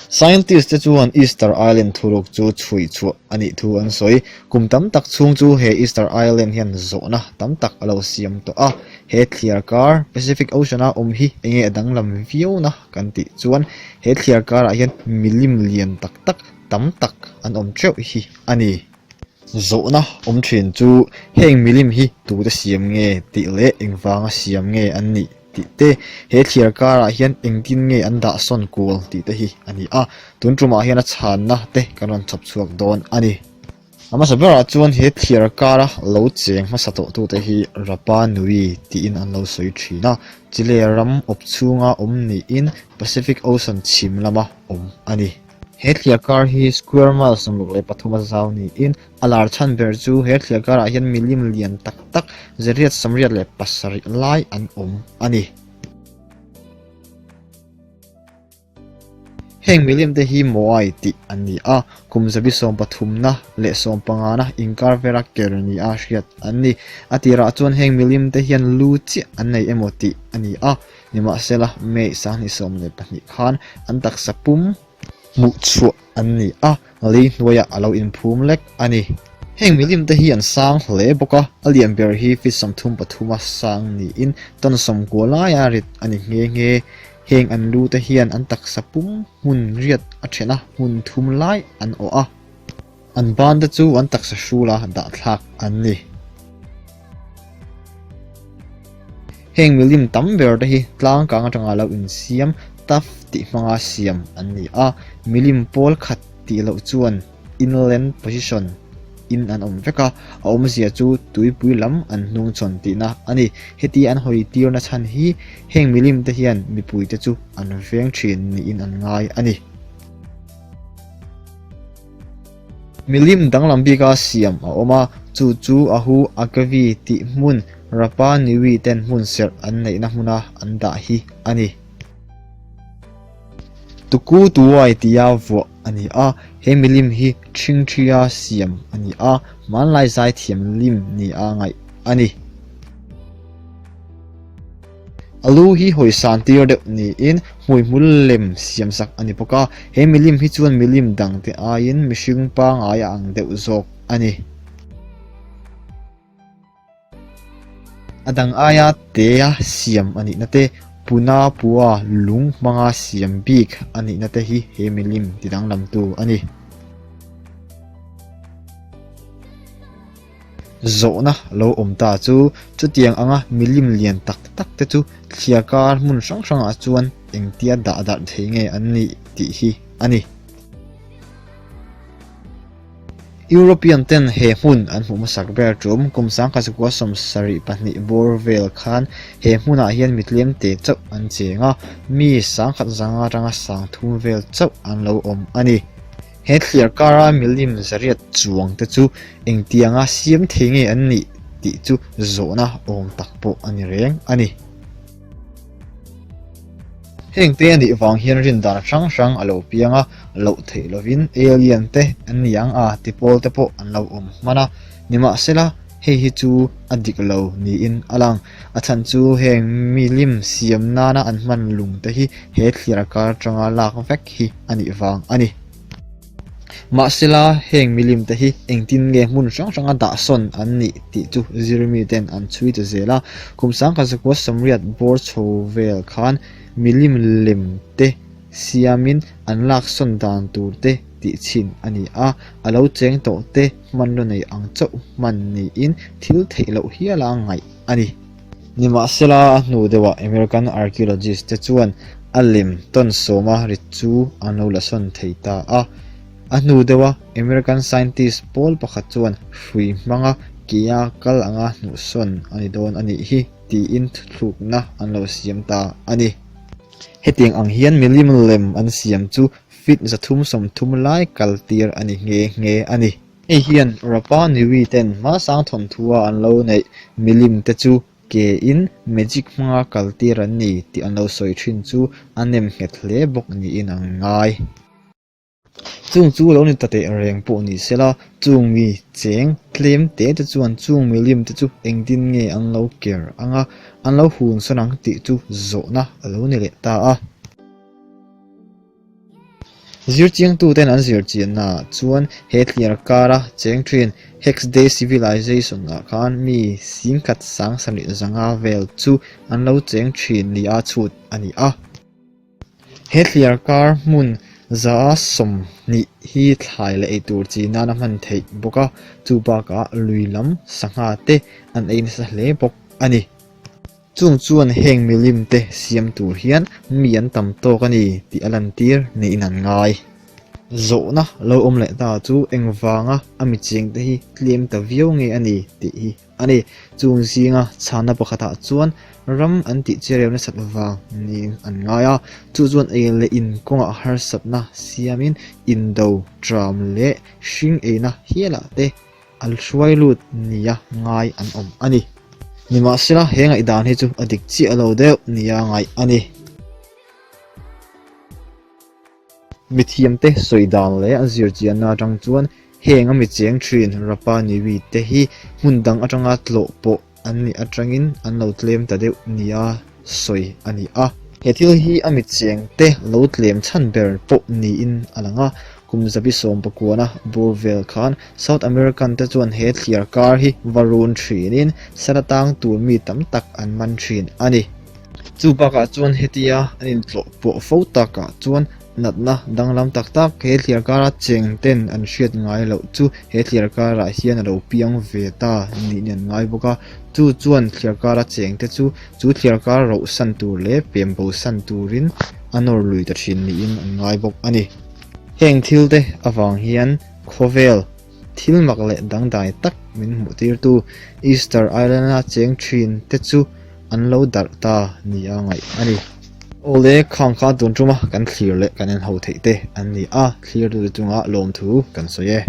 Scientist te chuan Easter Island thuruk chu chhui chhuah a nih thu an sawi. Kum tam tak chhung chu he Easter Island hian zawhna tam tak a lo siam tawh a. He thliar kar Pacific Ocean a awm hi enge a danglam viau na kan tih chuan he thliar karah hian milim lian tak tak tam tak an awm teuh hi a ni. Zawhna awm thin chu heng milim hi tute siam nge tih leh engvanga siam nge an nih tih te, he thliar karah hian engtin nge an dah sawn kual tih te hi a ni a, tun tumah hian a chhanna te kan rawn chhawp chhuak dawn a ni. A hmasa berah chuan he thliar kara lo cheng hmasa tawhtute hi Rapa Nui tiin an lo sawi thin a, Chile ram awp chhunga awm niin Pacific Ocean chhim lama awm a ni. He thliar kar hi square mile 63 a zau niin A lar chhan ber chu he thliar karah hian milim lian tak tak 887 lai an awm a ni. Heng milim te hi Moai tih an ni a, kum zabi sawmpathumna leh sawmpangana inkar vera ker nia hriat an ni. A tirah chuan heng milim te hian lu chiah an nei emaw tih a ni a, nimahsela May 2012 khan an taksa pum hmuh chhuah an ni a, lei hnuaiah a lo inphum lek a ni. Heng milim te hi an sang hle bawk a, a lian ber hi feet 33 a sang niin ton 90 laia rit a ni nghe nghe. Heng an lu te hian an taksa pum hmun riat a then a, hmun thum lai an awh a. An ban te chu an taksa hrula dah thlak an ni. Heng milim tam ber te hi tlang kang atanga lo insiam tuff tih hmanga siam an ni a, milim pawl khat tih loh chuan inland position in an awm vek a, a awmzia chu tuipui lam an hnungchhawn tihna a ni. Heti an hawi tirna chhan hi heng milim te hian mipui te chu an veng thin niin an ngai a ni. Milim danglam bika siam a awm a, chu chu Ahu Akavi tih hmun Rapa Nui ten hmun serh an neihna hmuna an dah hi a ni. Tuku Tuai tia vuah a ni a, he milim hi ṭhingṭhia siam a ni a, hmanlai zaithiam lim nia ngaih a ni. A lu hi hawi san tir deuh niin hmuihmul lem siam sak a ni bawk a, he milim hi chuan milim dang te aiin mihring pangngai a ang deuh zawk a ni. A dang aia tea siam a nihna te, Puna Pua lung hmanga siam bik a nihna te hi he milim tidanglamtu a ni. Zawhna lo awm ta chu chutiang anga milim lian tak tak te chu thliar kar hmun hrang hrangah chuan engtia dah darh thei nge an nih tih hi a ni. European ten he hmun an hmuh hmasak ber tum kum 1972 bawr vel khan he hmunah hian mi tlem te chauh an cheng a, mi 10,000 zanga atanga 3,000 vel chauh an lo awm a ni. He thliar kara milim zariat chuang te chu engtianga siam thei nge an nih tih chu zawhna awm tak pawh a ni reng a ni. Heng te a nih vang hian rindan hrang hrang a lo piang a, loh theih lovin alien te an ni ang a ti pawl te pawh an lo awm hman a, nimahsela hei hi chu a dik lo niin a lang. A chhan chu heng milim siam nana an hman lung te hi he thliar kar atanga lak vek hi a nih vang a ni. Mahsela heng milim te hi engtin nge hmun hrang hranga dah sawn an nih tih chu zirmi ten an chhui ta zel a. Kum sangkhat zakua sawmriat bawr chho vel khan milim lem te siamin an lak sawn dan tur te tih chhin a ni a, a lo cheng tawh te hmanraw nei ang chauh hman niin thil theih loh hiala ngaih a ni. Nimahsela a hnu deuhah American archaeologist te chuan a lem tawn sawma rit chu an lo la sawn thei ta a. A hnu deuha American scientist pawl pakhat chuan hrui hmanga kea kal anga hnuhsawn a ni dawn a nih hi tiin thuthlukna an lo siam ta a ni. Hetiang ang hian milim lem an siam chu feet 330 lai kal tir a ni nghe nghe a ni. Hei hian Rapa Nui ten hmasang thawnthu a an lo neih milim te chu ke in magic hmanga kal tir an ni tih an lo sawi thin chu a nem nghet hle bawk niin an ngai. Chung chu lo ni ta teh reng pawh ni sela, chung mi cheng tlem te te chuan chung milim te chu engtin nge an lo ker anga an lo hun sawn ang tih chu zawhna a lo ni leh ta a. Zirchiangtuten an zirchiannaah chuan he thliar kara cheng thin Hex Day Civilization-ah khan mi singkhat 7500 vel chu an lo cheng thin nia chhut a ni a. He thliar kar hmun 120 hi thlai leh eitur chi nana hman theih bawk a, chu bakah lui lam sangha te an ei nasa hle bawk a ni. Chung chuan heng milim te siam tur hian mi an tam tawk a ni tih a lantir niin an ngai. Zawhna lo awm leh ta chu engvanga a mi cheng te hi tlem ta viau nge a ni tih hi a ni. Chung zinga chhanna pakhatah chuan ram an tih chereu nasat vang niin an ngai a, chu chuan ei leh in kawngah harsatna siamin indo, tram leh hring eina hialah te A hruai lut nia ngai an awm a ni. Nimahsela, he ngaihdan hi chu a dik chiah lo deuh nia ngaih a ni. Mithiamte sawi dan leh a zirchianna atang chuan heng a mi cheng thin Rapa Nui te hi hmun dang atanga tlawh pawh an nih atangin an lo tlem ta deuh nia sawi a ni a. He thil hi a mitcheng te lo tlem chhan ber pawh niin a lang a, kum zabi sawmpakuana bur vel khan South American te chuan he thliar kar hi va run thinin sala tang tur mi tam tak an man thin a ni. Chu bakah chuan hetia an intlawh pawh fo takah chuan Natna danglam tak tak he thliar kara cheng ten an hriat ngai loh chu he thliar karah hian a lo piang ve ta niin an ngai bawk a. Chu chuan thliar kara cheng te chu chu thliar kar roh san tur leh pem bo san turin a nawr lui ta thin niin an ngai bawk a ni. Heng thil te avang hian khawvel thil mak leh dangdai tak min hmuh tirtu Easter Island-a cheng thin te chu an lo darh ta nia ngaih a ni. Awle, khang kha tun tuma kan thlir leh kan en ho theih te an ni a, thlirtute chunga lawmthu kan sawi e.